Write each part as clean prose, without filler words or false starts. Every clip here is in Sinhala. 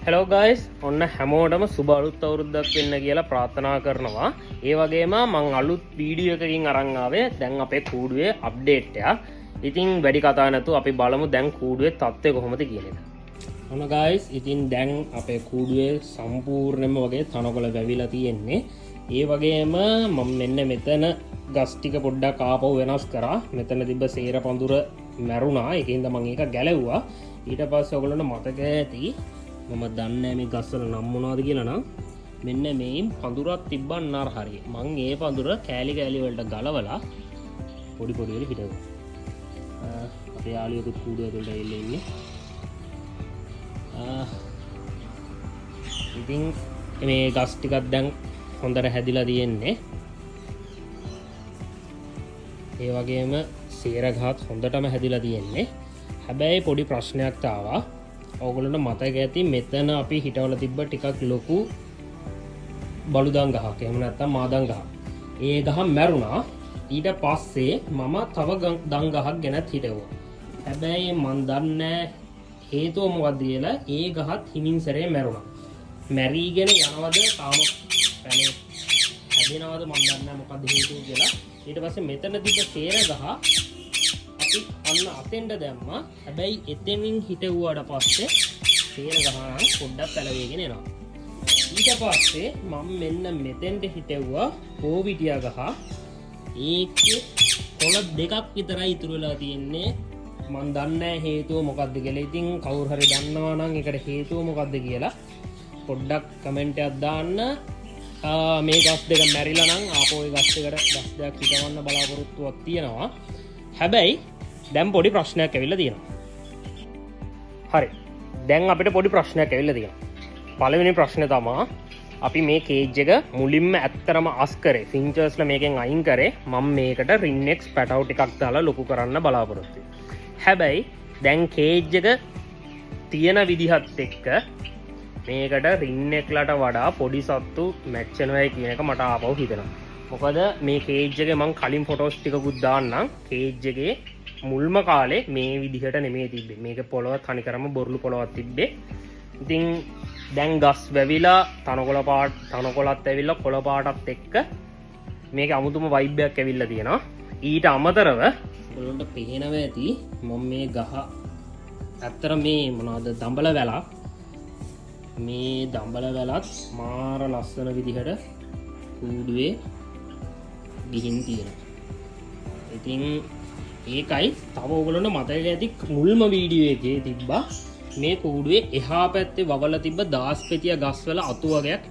හෙලෝ ගයිස්, ඔන්න හැමෝටම සුබ අලුත් අවුරුද්දක් වෙන්න කියලා ප්‍රාර්ථනා කරනවා. ඒ වගේම මං අලුත් වීඩියෝ එකකින් අරන් ආවේ දැන් අපේ කූඩුවේ අප්ඩේට් එකක්. ඉතින් වැඩි කතා නැතුව අපි බලමු දැන් කූඩුවේ තත්ත්වය කොහොමද කියන එක. ඔන්න ගයිස්, ඉතින් දැන් අපේ කූඩුවේ සම්පූර්ණයෙන්ම වගේ තනකොළ වැවිලා තියෙන්නේ. ඒ වගේම මම මෙන්න මෙතන ගස් ටික පොඩ්ඩක් ආපහු වෙනස් කරා. මෙතන තිබ්බ සේර පඳුර මැරුණා. ඒකින්ද මං ඒක ගැලෙව්වා. ඊට පස්සේ ඔයගොල්ලන්ට මතක ඇති, මම දන්නේ නැහැ මේ ගස්වල නම් මොනවද කියලා නම්, මෙන්න මේන් පඳුරක් තිබ්බා අර හරිය. මං ඒ පඳුර කෑලි කෑලි වලට ගලවලා පොඩි පොඩි වල හිටවුවා. අපේ යාළුවෙකුත් කූඩුව ඇතුළට ඇවිල්ලා ඉන්නේ. ඉතින් මේ ගස් ටිකක් දැන් හොඳට හැදිලා තියෙන්නේ. ඒ වගේම සේර ගහත් හොඳටම හැදිලා තියෙන්නේ. හැබැයි පොඩි ප්‍රශ්නයක් ආවා. ඔයගොල්ලන්ට මතක ඇති මෙතන අපි හිටවල තිබ්බ ටිකක් ලොකු බලුදන් ගහක්, එහෙම නැත්නම් මාදන් ගහක්. ඒ ගහ මැරුණා. ඊට පස්සේ මම තව දන් ගහක් ගෙනත් හිටවුවා. හැබැයි මං දන්නේ හේතුව මොකක්ද කියලා, ඒ ගහත් හිමින් සැරේ මැරුණා. මැරීගෙන යනවද තාම පැනේ හැදෙනවද මං දන්නේ නැහැ මොකක්ද හේතුව කියලා. ඊට පස්සේ මෙතන තිබ්බ සේර ගහ අපි අන්න අතෙන්ට දැම්මා. හැබැයි එතෙමින් හිටවුවාට පස්සේ සේර ගහ නම් පොඩ්ඩක් පැලවීගෙන එනවා. ඊට පස්සේ මම මෙන්න මෙතෙන්ට හිටෙව්වා කෝවිටියා ගහ. ඒකේ කොළ දෙකක් විතරයි ඉතුරු වෙලා තියෙන්නේ. මං දන්නේ නැහැ හේතුව මොකද්ද කියලා. ඉතින් කවුරු හරි දන්නවා නම් ඒකට හේතුව මොකද්ද කියලා පොඩ්ඩක් කමෙන්ට් එකක් දාන්න. මේ ගස් දෙක මැරිලා නම් ආපහු ඒ ගස් දෙකට ගස් දෙකක් හිටවන්න බලාපොරොත්තුවක් තියෙනවා. හැබැයි දැන් පොඩි ප්‍රශ්නයක් ඇවිල්ලා තියෙනවා. හරි, දැන් අපිට පොඩි ප්‍රශ්නයක් ඇවිල්ලා තියෙනවා. පළවෙනි ප්‍රශ්නේ තමා අපි මේ කේජ් එක මුලින්ම ඇත්තරම අස් කරේ ෆින්චර්ස්ලා මේකෙන් අයින් කරේ මම මේකට රින්නෙක්ස් පැටව් ටිකක් දාලා ලොකු කරන්න බලාපොරොත්තු වෙනවා. හැබැයි දැන් කේජ් එක තියෙන විදිහත් එක්ක මේකට රින්නෙක්ලට වඩා පොඩි සත්තු මැච් වෙනවයි කියන එක මට ආපහු හිතෙනවා. මොකද මේ කේජ් එකේ මං කලින් ෆොටෝස් ටිකකුත් දාන්නම්. කේජ් එකේ මුල්ම කාලේ මේ විදිහට නෙමෙයි තිබ්බේ. මේක පොළව තනිකරම බොරළු පොළවක් තිබ්බේ. ඉතින් දැන් ගස් වැවිලා තනකොළ පාට, තනකොළත් ඇවිල්ලා කොළ පාටත් එක්ක මේක අමුතුම වයිබ් එකක් ඇවිල්ලා තියෙනවා. ඊට අමතරව ඔයගොල්ලන්ට පේනවා ඇති මම මේ ගහ ඇත්තට මේ මොනවද දඹල වැලක්, මේ දඹල වැලත් මාර ලස්සන විදිහට කූඩුවේ ගිහින් තියෙනවා. ඉතින් ඒකයි තව ඔයගොල්ලන්ට මතක ඇති මුල්ම වීඩියෝ එකේ තිබ්බා මේ කූඩුවේ එහා පැත්තේ වවල තිබ්බ දාස්පෙතිය ගස්වල අතු වගයක්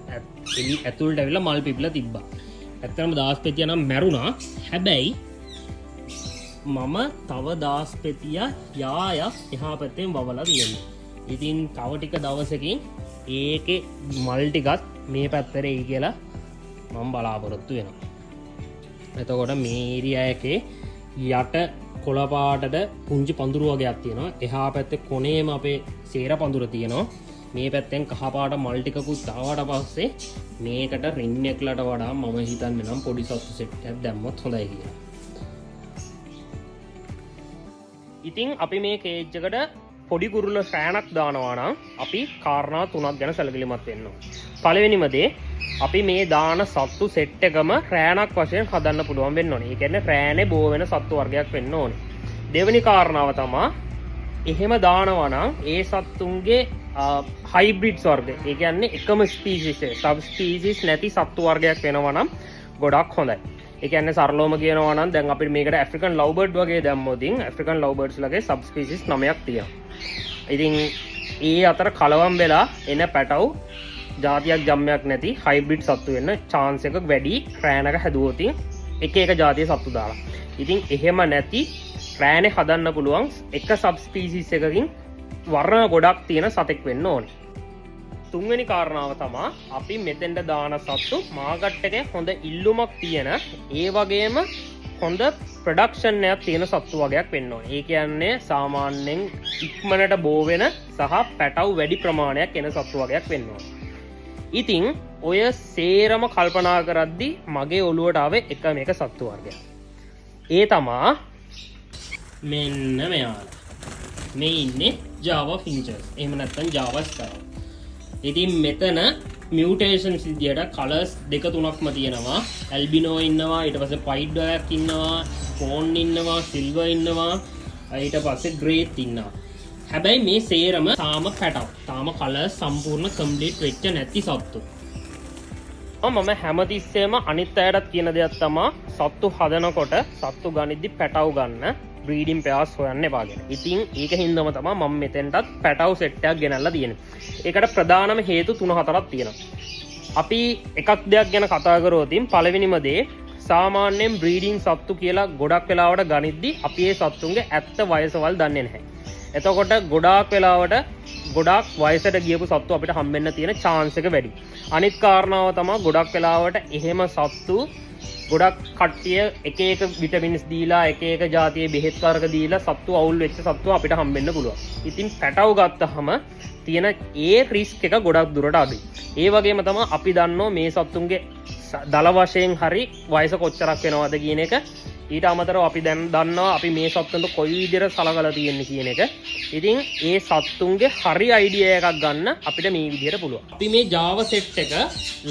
එලි ඇතුළට ඇවිල්ලා මල් පිපිලා තිබ්බා. ඇත්තටම දාස්පෙතිය නම් මැරුණා. හැබැයි මම තව දාස්පෙතිය යායක් එහා පැත්තෙන් වවලා තියෙනවා. ඉතින් තව ටික දවසකින් ඒකේ මල් ටිකත් මේ පැත්තට එයි කියලා මම බලාපොරොත්තු වෙනවා. එතකොට මේ ඒරියා එකේ යට කොළ පාටට පුංචි පඳුරු වගේක් තියෙනවා. එහා පැත්තේ කොනේම අපේ සේර පඳුර තියෙනවා. මේ පැත්තෙන් කහ පාට මල් ටිකකුත් ආවට පස්සේ මේකට රින් එකලට වඩා මම හිතන්නේ නම් පොඩි සත්තු සෙට් එකක් දැම්මොත් හොඳයි කියලා. ඉතින් අපි මේ කේජ් එකට පොඩි කුරුල්ල සෑනක් දානවා නම් අපි කාරණා තුනක් ගැන සැලකිලිමත් වෙන්න ඕනේ. පළවෙනිම දේ, අපි මේ දාන සත්තු සෙට් එකම රෑනක් වශයෙන් හදන්න පුළුවන් වෙන්න ඕනේ. ඒ කියන්නේ රෑනේ බෝ වෙන සත්තු වර්ගයක් වෙන්න ඕනේ. දෙවෙනි කාරණාව තමා එහෙම දානවා නම් ඒ සත්තුන්ගේ හයිබ්‍රිඩ්ස් වර්ග, ඒ කියන්නේ එකම ස්පීසිස් එක, සබ් ස්පීසිස් නැති සත්තු වර්ගයක් වෙනවා නම් ගොඩක් හොඳයි. ඒ කියන්නේ සරලවම කියනවා නම් දැන් අපිට මේකට ඇෆ්‍රිකන් ලව් බර්ඩ් වගේ දැම්මොත් ඇෆ්‍රිකන් ලව් බර්ඩ්ස් ලගේ සබ් ස්පීසිස් 9ක් තියෙනවා. ඉතින් ඒ අතර කලවම් වෙලා එන පැටව් ජාතියක් ජම්මයක් නැති හයිබ්‍රිඩ් සත්තු වෙන්න චාන්ස් එක වැඩි රෑනක හැදුවොත් එක එක ජාතිය සත්තු දාලා. ඉතින් එහෙම නැති රෑනේ හදන්න පුළුවන් එක සබ් ස්පීසිස් එකකින් වර්ණ ගොඩක් තියෙන සතෙක් වෙන්න ඕනේ. තුන්වෙනි කාරණාව තමා අපි මෙතෙන්ට දාන සත්තු මාකට් එකේ හොඳ ඉල්ලුමක් තියෙන, ඒ වගේම හොඳ ප්‍රොඩක්ෂන් එකක් තියෙන සත්තු වගයක් වෙන්න ඕනේ. ඒ කියන්නේ සාමාන්‍යයෙන් ඉක්මනට බෝ වෙන සහ පැටව් වැඩි ප්‍රමාණයක් එන සත්තු වගයක් වෙන්න ඕනේ. ඉතින් ඔය සේරම කල්පනා කරද්දි මගේ ඔළුවට ආවේ එකම එක සත්තු වර්ගයක්. ඒ තමා මෙන්න මෙයාලා. මේ ඉන්නේ Java Finches. එහෙම නැත්නම් Java Sparrow. ඉතින් මෙතන මියුටේෂන්ස් විදියට කලර්ස් දෙක තුනක්ම තියෙනවා. ඇල්බිනෝ ඉන්නවා, ඊට පස්සේ පයිඩ් එකක් ඉන්නවා, ෆෝන් ඉන්නවා, සිල්වර් ඉන්නවා, ඊට පස්සේ ග්‍රේත් ඉන්නවා. හැබැයි මේ සේරම තාම පැටව්. තාම කලර් සම්පූර්ණ කම්ප්ලීට් වෙච්ච නැති සත්තු. මම හැමතිස්සෙම අනිත් අයටත් කියන දෙයක් තමා, සත්තු හදනකොට සත්තු ගනිද්දි පැටව් ගන්න, බ්‍රීඩින් පෙයාස් හොයන්න එපා කියලා. ඉතින් ඒක හින්දාම තමා මම මෙතෙන්ටත් පැටව් සෙට් එකක් ගෙනල්ලා තියෙන්නේ. ඒකට ප්‍රධානම හේතු තුන හතරක් තියෙනවා. අපි එකක් දෙයක් ගැන කතා කරොත් පළවෙනිම දේ, සාමාන්‍යයෙන් බ්‍රීඩින් සත්තු කියලා ගොඩක් වෙලාවට ගනිද්දි අපි ඒ සත්තුන්ගේ ඇත්ත වයසවල් දන්නේ නැහැ. එතකොට ගොඩාක් වෙලාවට ගොඩාක් වයසට ගියපු සත්තු අපිට හම්බෙන්න තියෙන චාන්ස් එක වැඩි. අනිත් කාරණාව තමයි ගොඩක් වෙලාවට එහෙම සත්තු ගොඩක් කට්ටිය එක එක විටමින්ස් දීලා, එක එක ජාතියේ බෙහෙත් වර්ග දීලා සත්තු අවුල් වෙච්ච සත්තු අපිට හම්බෙන්න පුළුවන්. ඉතින් පැටව් ගත්තහම තියෙන ඒ රිස්ක් එක ගොඩක් දුරට අඩුයි. ඒ වගේම තමයි අපි දන්නවා මේ සත්තුන්ගේ දල වශයෙන් හරි වයස කොච්චරක් වෙනවද කියන එක. ඊට අමතරව අපි දැන් දන්නවා අපි මේ සත්තුන්ට කොයි විදිහට සලකලා තියෙන්නේ කියන එක. ඉතින් ඒ සත්තුන්ගේ හරි අයිඩියා එකක් ගන්න අපිට මේ විදිහට පුළුවන්. අපි මේ Java set එක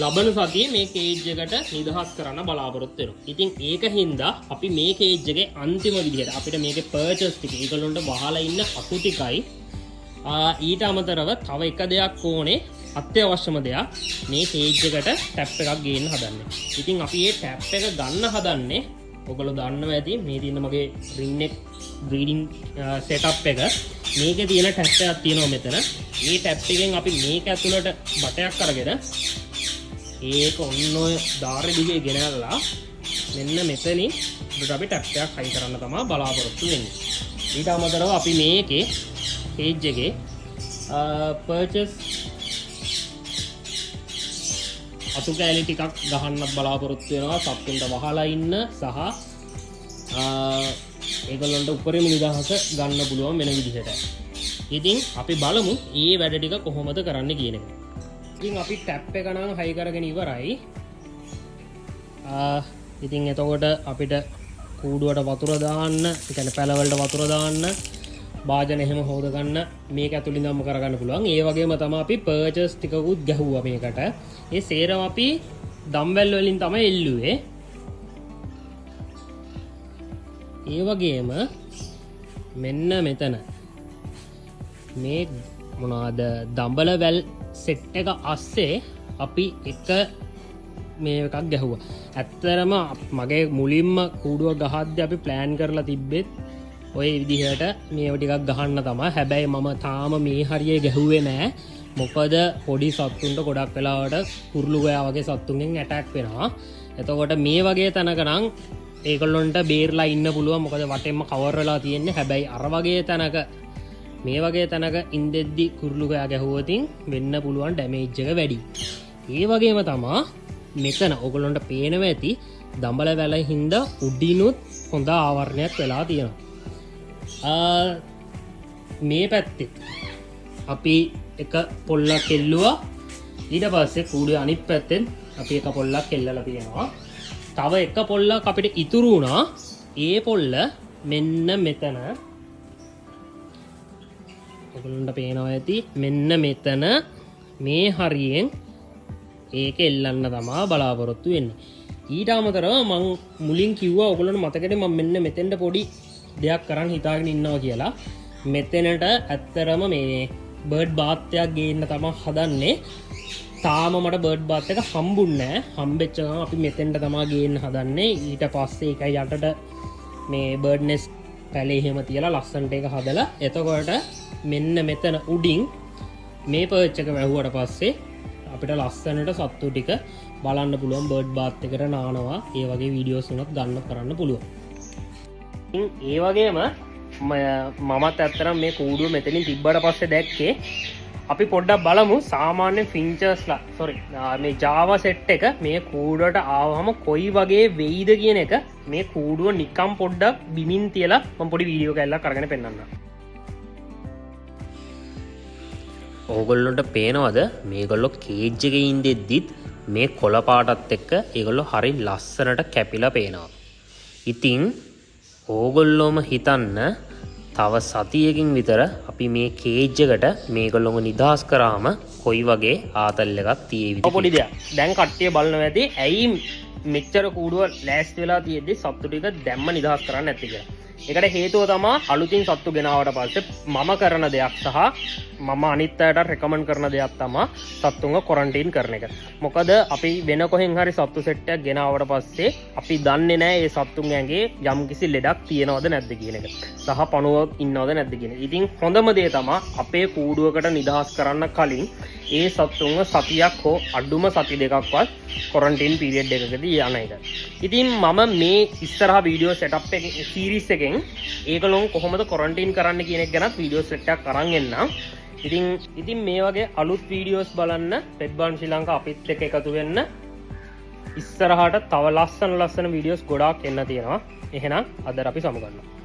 ලබන සතියේ මේ කේජ් එකට නිදහස් කරන්න බලාපොරොත්තු වෙනවා. ඉතින් ඒක හින්දා අපි මේ කේජ් එකේ අන්තිම විදිහට අපිට මේකේ පර්චස් ටික, ඒගොල්ලන්ට වහලා ඉන්න අතු ටිකයි, ඊට අමතරව තව එක දෙයක් ඕනේ, අත්‍යවශ්‍යම දෙයක්, මේ කේජ් එකට ටැප් එකක් ගේන්න හදන්නේ. ඉතින් අපි මේ ටැප් එක ගන්න හදන්නේ, ඔයගොල්ලෝ දන්නවා ඇති මේ තියෙන මගේ රින්නෙක් බ්‍රීඩින් සෙටප් එක. මේකේ තියෙන ටැප් එකක් තියෙනවා මෙතන. මේ ටැප් එකෙන් අපි මේක ඇතුළට බටයක් අරගෙන ඒක ඔන්න ඔය ධාරි දිගේ ගෙනල්ලා මෙන්න මෙතනින් උඩට අපි ටැප් එකක් හයි කරන්න තමයි බලාපොරොත්තු වෙන්නේ. ඊට අමතරව අපි මේකේ කේජ් එකේ පර්චස් අතු කෑලි ටිකක් ගහන්නත් බලාපොරොත්තු වෙනවා, සත්තුන්ට වහලා ඉන්න සහ ඒගොල්ලන්ට උපරිම නිදහස ගන්න පුළුවන් වෙන විදිහට. ඉතින් අපි බලමු ඒ වැඩ ටික කොහොමද කරන්න කියන එක. ඉතින් අපි ටැප් එක නම් හයි කරගෙන ඉවරයි. ඉතින් එතකොට අපිට කූඩුවට වතුර දාන්න, ඒ කියන්නේ පැලවලට වතුර දාන්න, භාජන එහෙම හොද ගන්න මේක ඇතුළින් නම් කරගන්න පුළුවන්. ඒ වගේම තමයි අපි පර්චස් ටිකකුත් ගැහුවා මේකට. ඒ සේරම අපි දම්වැල් වලින් තමයි එල්ලුවේ. ඒ වගේම මෙන්න මෙතන මේ මොනවාද දඹල වැල් සෙට් එක අස්සේ අපි එක මේ එකක් ගැහුවා. ඇත්තටම මගේ මුලින්ම කූඩුව ගහද්දි අපි ප්ලෑන් කරලා තිබ්බෙත් ඔය විදිහට මේව ටිකක් ගහන්න තමයි. හැබැයි මම තාම මේ හරිය ගැහුවේ නෑ. මොකද පොඩි සත්තුන්ට ගොඩක් වෙලාවට කුරුළු ගොයා වගේ සත්තුන්ගෙන් ඇටැක් වෙනවා. එතකොට මේ වගේ තැනක නම් ඒගොල්ලොන්ට බේරලා ඉන්න පුළුවන්. මොකද වටෙන්ම කවර් වෙලා තියෙන්නේ. හැබැයි අර වගේ තැනක, මේ වගේ තැනක ඉඳෙද්දි කුරුළු ගොයා ගැහුවොතින් වෙන්න පුළුවන් ඩැමේජ් එක වැඩි. ඒ වගේම තමා මෙතන ඔයගොල්ලොන්ට පේනවා ඇති දඹල වැල හින්දා උඩිනුත් හොඳ ආවරණයක් වෙලා තියෙනවා. මේ පැත්තේ අපි එක පොල්ලක් එල්ලුවා. ඊට පස්සේ කූඩුවේ අනිත් පැත්තෙන් අපි එක පොල්ලක් එල්ලලා තියෙනවා. තව එක පොල්ලක් අපිට ඉතුරු වුණා. ඒ පොල්ල මෙන්න මෙතන ඔයගොල්ලන්ට පේනවා ඇති. මෙන්න මෙතන මේ හරියෙන් ඒක එල්ලන්න තමා බලාපොරොත්තු වෙන්නේ. ඊට අමතරව මං මුලින් කිව්වා ඔයගොල්ලන්ට මතකද මං මෙන්න මෙතෙන්ට පොඩි දෙයක් කරන් හිතාගෙන ඉන්නවා කියලා. මෙතනට ඇත්තරම මේ බර්ඩ් බාත් එකක් ගේන්න තමා හදන්නේ. තාම මට බර්ඩ් බාත් එක හම්බුන්නේ නෑ. හම්බෙච්ච ගමන් අපි මෙතෙන්ට තමා ගේන්න හදන්නේ. ඊට පස්සේ ඒකයි යටට මේ බර්ඩ් නෙස්ට් පැලේ එහෙම තියලා ලස්සනට ඒක හදලා, එතකොට මෙන්න මෙතන උඩින් මේ පර්ච් එක වැහුවට පස්සේ අපිට ලස්සනට සත්තු ටික බලන්න පුළුවන්. බර්ඩ් බාත් එකට නානවා, ඒ වගේ වීඩියෝස් උනත් ගන්න කරන්න පුළුවන්. ඉතින් ඒ වගේම මමත් ඇත්තටම මේ කූඩුව මෙතනින් තිබ්බට පස්සේ දැක්කේ, අපි පොඩ්ඩක් බලමු සාමාන්‍ය ෆින්චර්ස්ලා, සෝරි, මේ Java set එක මේ කූඩුවට ආවහම කොයි වගේ වෙයිද කියන එක. මේ කූඩුව නිකම් පොඩ්ඩක් බිමින් තියලා මම පොඩි වීඩියෝ කැල්ලක් අරගෙන පෙන්නන්නම්. ඕගොල්ලොන්ට පේනවද මේගොල්ලෝ කේජ් එකේ ඉඳෙද්දිත් මේ කොළ පාටත් එක්ක ඒගොල්ලෝ හරි ලස්සනට කැපිලා පේනවා. ඉතින් ඕගොල්ලෝම හිතන්න තව සතියකින් විතර අපි මේ කේජ් එකට මේගොල්ලොන්ව නිදහස් කරාම කොයි වගේ ආතල් එකක් තියෙවිද. පොඩි දෙයක්. දැන් කට්ටිය බලනවා ඇති ඇයි මෙච්චර කූඩුව ලෑස්ති වෙලා තියෙද්දි සත්තු ටික දැම්ම නිදහස් කරන්න නැත්තේ කියලා. ඒකට හේතුව තමා අලුතින් සත්තු ගෙනාවට පස්සේ මම කරන දෙයක් සහ මම අනිත් අයට රෙකමන්ඩ් කරන දෙයක් තමා සත්තුන්ව ක්වොරන්ටීන් කරන එක. මොකද අපි වෙන කොහෙන් හරි සත්තු සෙට් එකක් ගෙනාවට පස්සේ අපි දන්නේ නැහැ ඒ සත්තුන් ඇඟේ යම්කිසි ලෙඩක් තියෙනවද නැද්ද කියන එක. සහ පණුවක් ඉන්නවද නැද්ද කියන එක. ඉතින් හොඳම දේ තමා අපේ කූඩුවකට නිදහස් කරන්න කලින් ඒ සත්තුන්ව සතියක් හෝ අඩුම සති 2ක්වත් ක්වොරන්ටීන් පීරියඩ් එකකදී යන එක. ඉතින් මම මේ ඉස්සරහා වීඩියෝ සෙටප් එක සීරීස් එකෙන් ඒගොල්ලොන් කොහොමද ක්වොරන්ටීන් කරන්න කියන එක ගැනත් වීඩියෝ සෙට් එකක් අරන් එන්නම්. ඉතින් ඉතින් මේ වගේ අලුත් වීඩියෝස් බලන්න පෙට් බාන් ශ්‍රී ලංකා අපිත් එක්ක එකතු වෙන්න. ඉස්සරහට තව ලස්සන ලස්සන වීඩියෝස් ගොඩාක් එන්න තියෙනවා. එහෙනම් අද අපි සමුගන්නවා.